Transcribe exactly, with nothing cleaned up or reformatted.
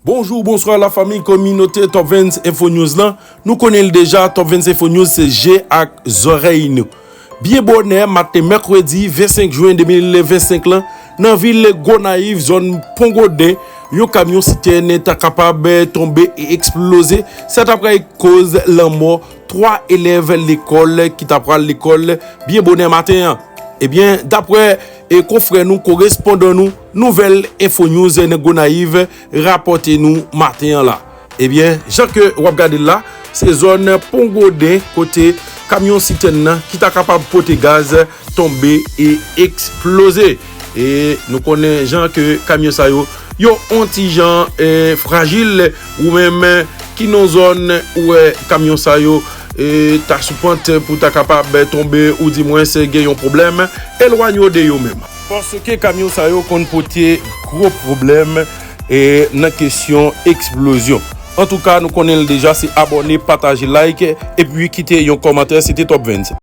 Bonjou, bonswa lafanmi kominote Top Vens Info News lan. Nou konnen l deja, Top Vens Info News se je ak zòrèy nou. Byen bonè maten mèkredi vennsenk jen de mil vennsenk lan, nan vil Gonayiv, zòn Pon Goden, yon kamyon sitèn ta kapab tonbe e eksploze. Sa ta pral koz lanmò twa elèv lekòl ki ta pral lekòl byen bonè maten an. Ebyen, daprè e konfrè nou, korespondan nou, Nouvèl Info News nan Gonayiv rapòte nou maten an la. Ebyen, jan ke w ap gade l la, se zòn Pon Goden kote kamyon sitèn nan ki ta kapab pote gaz tonbe e eksploze. E nou konnen jan ke kamyon sa yo, yo on ti jan e, frajil. Ou menm ki nan zòn ou wè kamyon sa yo e, ta sou pant pou ta kapab tonbe, ou di mwens gen yon pwoblèm, elwanye w de yo menm. Paske kamyon sa yo konn pote gwo pwoblèm e, nan kesyon eksplozyon. Antouka, nou konnen l deja, se abòne, pataje, like, epi kite yon kòmantè. Se te Top Vens.